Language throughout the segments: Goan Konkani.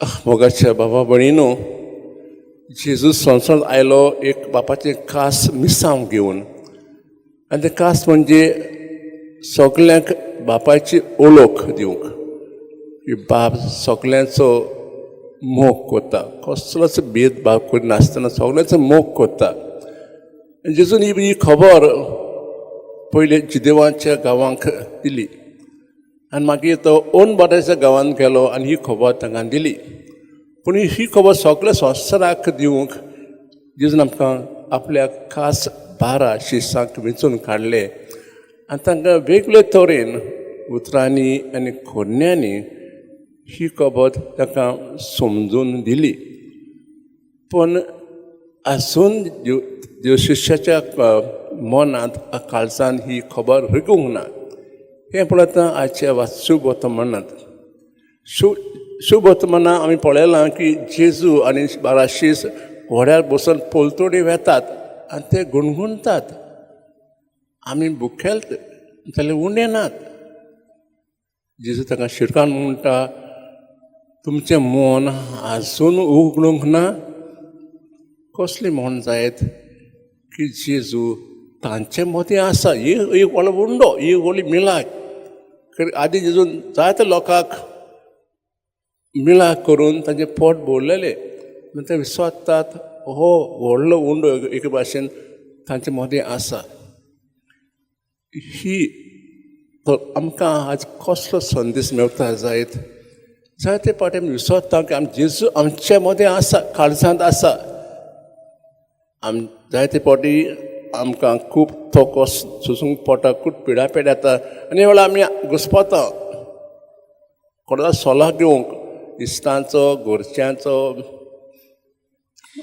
मोगाच्या बाबा भयणीनो, जेजू संवसारांत आयलो एक बापाचें खास मिसांव घेवन आनी तें खास म्हणजे सगल्यांक बापायची ओळख दिवंक की बाप सगल्यांचो मोग करता, कसलोच भेदभाव करिनासतना सगल्यांचो मोग करता. जेजून ही खबर पयलीं जिदेवाच्या गांवांक दिली आनी मागीर तो ओन बाटाच्या गांवांत गेलो आनी ही खबर तांकां दिली. पूण ही खबर सगल्या संवसाराक दिवंक जेजून आमकां आपल्या खास 12 शिसांक वेंचून काडले आनी तांकां वेगळे तरेन उतरांनी आनी खोन्यांनी ही खबर तांकां समजून दिली. पूण आजून देव शिश्याच्या मनांत, काळजान ही खबर रिगूंक ना हें पळयता आजच्या शुभ वर्तमानांत. शुभ वर्तमानां आमी पळयलां की जेजू आनी 12 शीस व्हड्यार बसून पलतडी वेतात आनी ते गुणगुणतात, आमी भुकेल जाल्यार उणें नात. जेजू तांकां शिरकान म्हणटा, तुमचें मन आजून उगडूंक ना. कसलें मन जायत की जेजू तांचे मदीं आसा? ही एक व्हडलो उंडो, ही व्हडली मिलाक. आदी जेजून जायते लोकांक मिलाक करून तांचें पोट भरलेलें. ते विस्वासतात हो व्हडलो उंडो एके भाशेन तांचे मदीं आसा. ही आमकां आज कसलो संदेश मेळटा जायत? जायते फावटी आमी विसरता की आम जेजू आमचे मदें आसा, काळजांत आसा. आम जायते फावटी आमकां खूब थोको सोसूंक पडटा, खूब पिडा पेड येता आनी वेळार आमी घुस्पता कोणाचो सल्लो घेवंक, इश्टांचो, घरच्यांचो.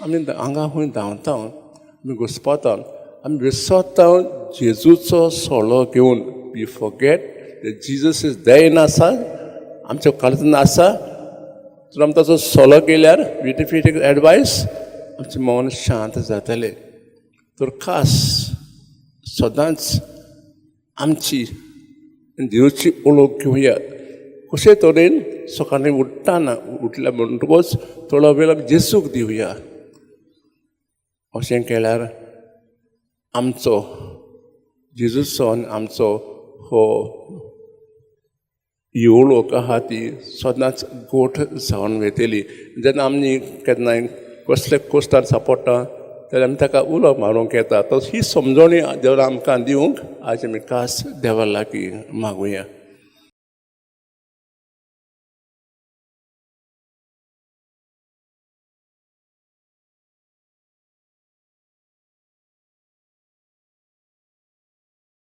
आमी हांगा खंय धांवता, आमी घुस्पता, आमी विसरता जेजूचो सल्लो घेवन. We forget Jesus is there in आसा, आमच्या काळजान आसा. तर आमी ताचो सल्लो घेयल्यार, we take advice, आमचें मन शांत जातलें. तर खास सदांच आमची जेजूची ओळख घेवया. कशे तरेन? सकाळीं उठ्ठाना, उठल्या म्हणटकूच थोडो वेळ आमी जेजूक दिवया. अशें केल्यार आमचो जेजूचो आनी आमचो हो ही ओळख आहा ती सदांच गोठ जावन वयतली. जेन्ना आमी केन्नाय कसले कोश्टान सांपडटा जाल्यार आमी ताका उलो मारूंक येता. तो ही समजणी देवान आमकां दिवंक आज आमी खास देवा लागीं मागुया.